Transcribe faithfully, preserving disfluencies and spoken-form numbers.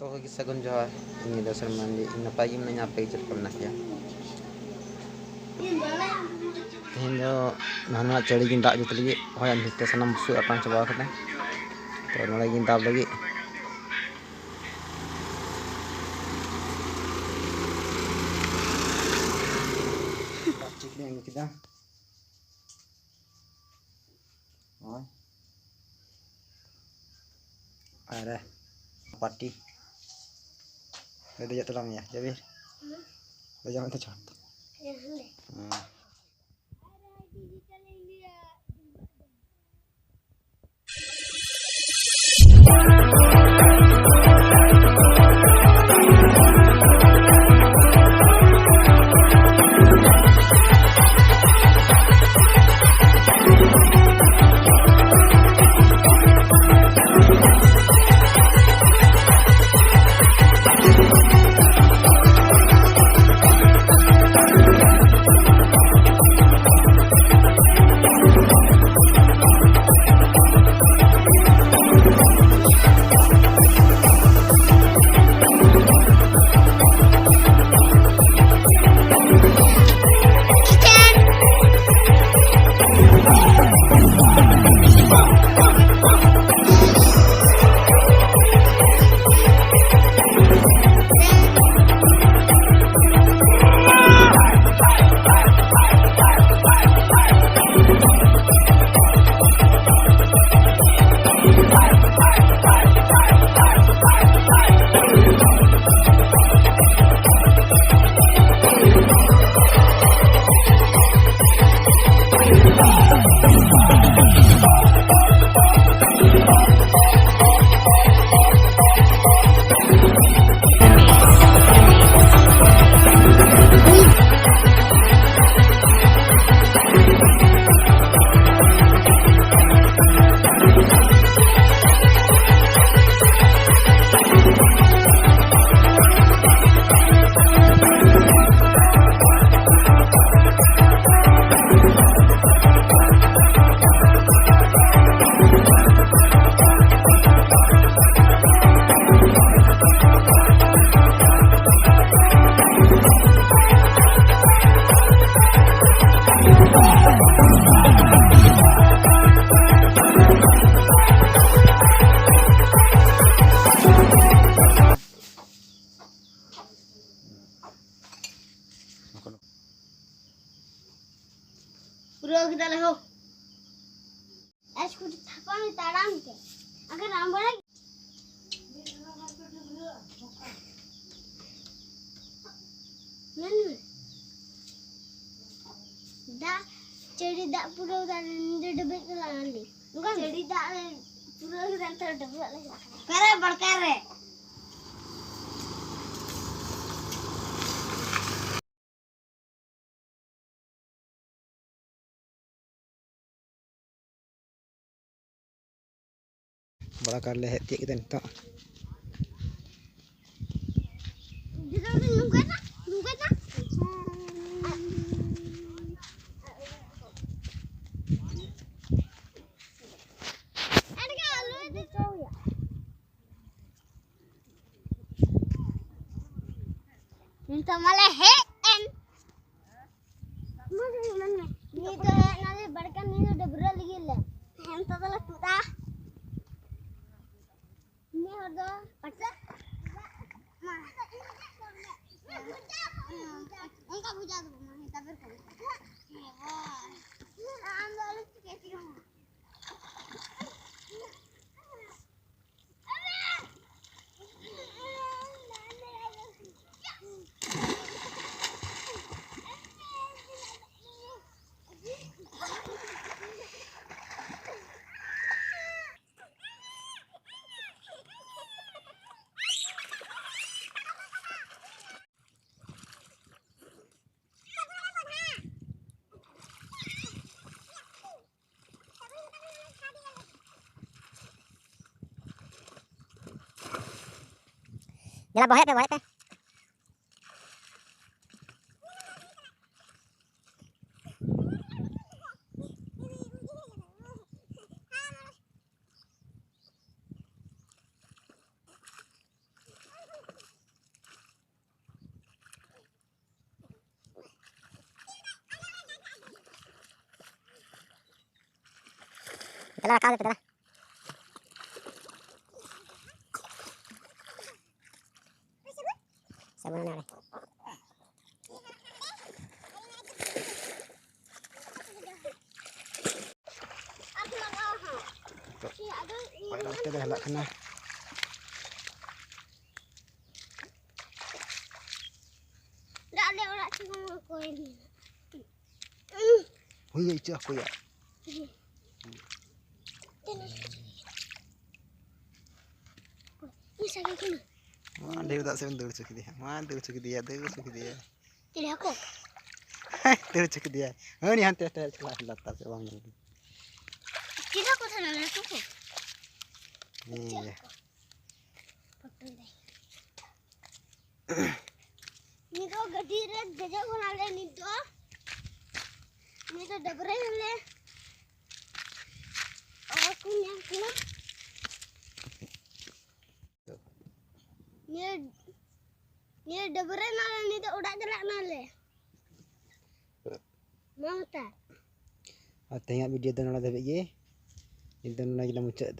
ᱡᱚᱛᱚ ᱠᱚᱜᱮ ᱥᱟᱹᱜᱩᱱ ᱡᱚᱦᱟᱨ᱾ ᱤᱧ ᱜᱮ ᱫᱟᱥᱨᱚᱢ ᱢᱟᱱᱰᱤ᱾ ᱤᱧ ᱱᱟᱯᱟᱭ ᱜᱮ ᱢᱮᱱᱟᱹᱧᱟ, ᱟᱯᱮ ᱜᱮ ᱪᱮᱫ ᱞᱮᱠᱟ ᱢᱮᱱᱟᱜ ᱯᱮᱭᱟ? ᱛᱮᱦᱮᱧ ᱫᱚ ᱱᱟᱣᱟ ᱱᱟᱣᱟ ᱪᱟᱹᱲᱤ ᱜᱤᱧ ᱫᱟᱜ ᱡᱩᱛ ᱞᱟᱹᱜᱤᱫ᱾ ᱦᱚᱭ ᱟᱨ ᱱᱤᱛ ᱛᱮ ᱥᱟᱱᱟᱢ ᱵᱩᱥᱩᱵ ᱟᱛᱟᱝ ᱪᱟᱵᱟ ᱠᱟᱫᱟ᱾ ᱛᱚ ᱱᱚᱰᱮ ᱜᱤᱧ ᱫᱟᱵ ᱞᱟᱹᱜᱤᱫ᱾ ᱯᱞᱟᱥᱴᱤᱠ ᱞᱤᱧ ᱟᱹᱜᱩ ᱠᱮᱫᱟ᱾ ᱱᱚᱜᱼᱚᱭ᱾ ᱟᱨ ᱯᱟᱴᱤ᱾ ᱫᱮᱡᱚᱜ ᱛᱟᱞᱟᱝ ᱢᱮᱭᱟ, ᱡᱟᱵᱤᱨ᱾ ᱫᱮᱡᱚᱜ ᱢᱮ ᱛᱚ, ᱪᱚᱴ᱾ ᱦᱮᱸ᱾ ᱟᱜᱟᱨ ᱟᱢ ᱵᱟᱲᱟᱭ ᱢᱮᱱ ᱢᱮ᱾ ᱫᱟᱜ, ᱪᱟᱹᱲᱤ ᱫᱟᱜ ᱯᱩᱨᱟᱹᱣ ᱫᱟᱜ ᱨᱮ ᱧᱤᱫᱟᱹ ᱰᱟᱹᱵᱽᱨᱟᱹᱜ ᱪᱟᱞᱟᱜ ᱟᱞᱮ᱾ ᱪᱟᱹᱲᱤ ᱫᱟᱜ ᱨᱮ ᱯᱩᱨᱟᱹᱣ ᱠᱮᱫᱟ, ᱱᱮᱛᱟᱨ ᱰᱟᱹᱵᱽᱨᱟᱹᱜ ᱞᱮ ᱪᱟᱞᱟᱜ ᱠᱟᱱᱟ᱾ ᱚᱠᱟᱨᱮ ᱵᱟᱲᱠᱟ ᱨᱮ? ᱵᱟᱲᱠᱟ ᱨᱮᱞᱮ ᱦᱮᱡ ᱛᱤᱭᱳᱜ ᱠᱮᱫᱟ ᱱᱤᱛᱚᱜ᱾ ᱱᱤᱛᱚᱜ ᱢᱟᱞᱮ ᱦᱮᱡ ᱮᱱ᱾ ᱱᱤᱛ ᱫᱚ ᱦᱮᱡ ᱱᱟᱞᱮ ᱵᱟᱲᱠᱟ, ᱱᱤᱛ ᱫᱚ ᱰᱟᱹᱵᱽᱨᱟᱹᱜ ᱞᱟᱹᱜᱤᱫ ᱞᱮ᱾ ᱦᱮᱸ, ᱱᱤᱛᱚᱜ ᱫᱚᱞᱮ ᱛᱩᱫᱟ᱾ ᱱᱤᱭᱟᱹ ᱦᱚᱲ ᱫᱚ ᱯᱟᱴᱟ᱾ ᱢᱟ᱾ ᱚᱱᱠᱟ ᱵᱩᱡᱷᱟᱹᱣ ᱫᱚ ᱵᱟᱝ, ᱛᱟᱵᱮᱨ ᱠᱚ᱾ ᱟᱢ ᱫᱚ ᱟᱞᱚᱢ ᱪᱤᱠᱟᱹᱭᱟ ᱪᱮᱫ ᱦᱚᱸ᱾ ᱫᱮᱞᱟ ᱵᱚᱦᱮᱜ ᱯᱮ, ᱵᱚᱦᱮᱜ ᱯᱮ᱾ ᱫᱮᱞᱟ ᱨᱟᱠᱟᱵ ᱞᱮᱯᱮ ᱫᱮᱞᱟ᱾ ᱥᱟᱵᱚᱱ ᱚᱱᱟ ᱨᱮ᱾ ᱯᱟᱭᱨᱟ ᱠᱟᱛᱮ ᱞᱮ ᱦᱮᱞᱟᱜ ᱠᱟᱱᱟ᱾ ᱫᱟᱜ ᱞᱮ ᱚᱲᱟᱜ ᱪᱮ ᱵᱟᱝ ᱚᱠᱚᱭ ᱢᱮᱱᱟ᱾ ᱦᱩᱭ ᱦᱚᱪᱚ ᱟᱠᱚᱭᱟ᱾ ᱤᱧ ᱥᱟᱸᱜᱮ ᱠᱟᱱᱟ᱾ ᱢᱟ ᱰᱷᱮᱨ ᱫᱟᱜ ᱥᱮᱫ ᱮᱢ ᱫᱟᱹᱲ ᱦᱚᱪᱚ ᱠᱮᱫᱮᱭᱟ᱾ ᱢᱟ ᱫᱟᱹᱲ ᱦᱚᱪᱚ ᱠᱮᱫᱮᱭᱟ, ᱫᱟᱹᱲ ᱦᱚᱪᱚ ᱠᱮᱫᱮᱭᱟ᱾ ᱪᱤᱞᱤ ᱦᱟᱹᱠᱩ? ᱫᱟᱹᱲ ᱦᱚᱪᱚ ᱠᱮᱫᱮᱭᱟ᱾ ᱦᱟᱹᱱᱤ ᱦᱟᱱᱛᱮ ᱦᱟᱱᱛᱮ ᱪᱟᱞᱟᱜ ᱞᱟᱛᱟᱨ ᱥᱮᱫ ᱵᱟᱝ ᱧᱮᱞ ᱠᱮᱫᱮᱭᱟ᱾ ᱪᱤᱞᱤ ᱦᱟᱹᱠᱩ ᱛᱟᱦᱮᱱᱟ ᱞᱟᱹᱴᱩ ᱠᱚ? ᱦᱮᱸ᱾ ᱯᱚᱴᱚᱞ ᱫᱟᱭ᱾ ᱱᱤᱛ ᱫᱚ ᱜᱟᱹᱰᱤ ᱨᱮ ᱫᱮᱡᱚᱜ ᱠᱟᱱᱟᱞᱮ᱾ ᱱᱤᱛ ᱫᱚ, ᱱᱤᱛ ᱫᱚ ᱰᱟᱹᱵᱽᱨᱟᱹᱭᱟᱞᱮ᱾ ᱚ, ᱠᱚ ᱧᱮᱞ ᱠᱟᱱᱟ᱾ ᱱᱤᱭᱟᱹ, ᱱᱤᱭᱟᱹ ᱰᱟᱹᱵᱽᱨᱟᱹ ᱱᱟᱞᱮ, ᱱᱤᱛ ᱫᱚ ᱚᱲᱟᱜ ᱪᱟᱞᱟᱜ ᱱᱟᱞᱮ᱾ ᱢᱟ ᱛᱟ᱾ ᱟᱨ ᱛᱮᱦᱮᱧᱟᱜ video ᱫᱚ ᱱᱚᱰᱮ ᱫᱷᱟᱹᱵᱤᱡ ᱜᱮ᱾ ᱱᱤᱛ ᱫᱚ ᱱᱚᱰᱮ ᱜᱮᱞᱮ ᱢᱩᱪᱟᱹᱫ ᱮᱫᱟ᱾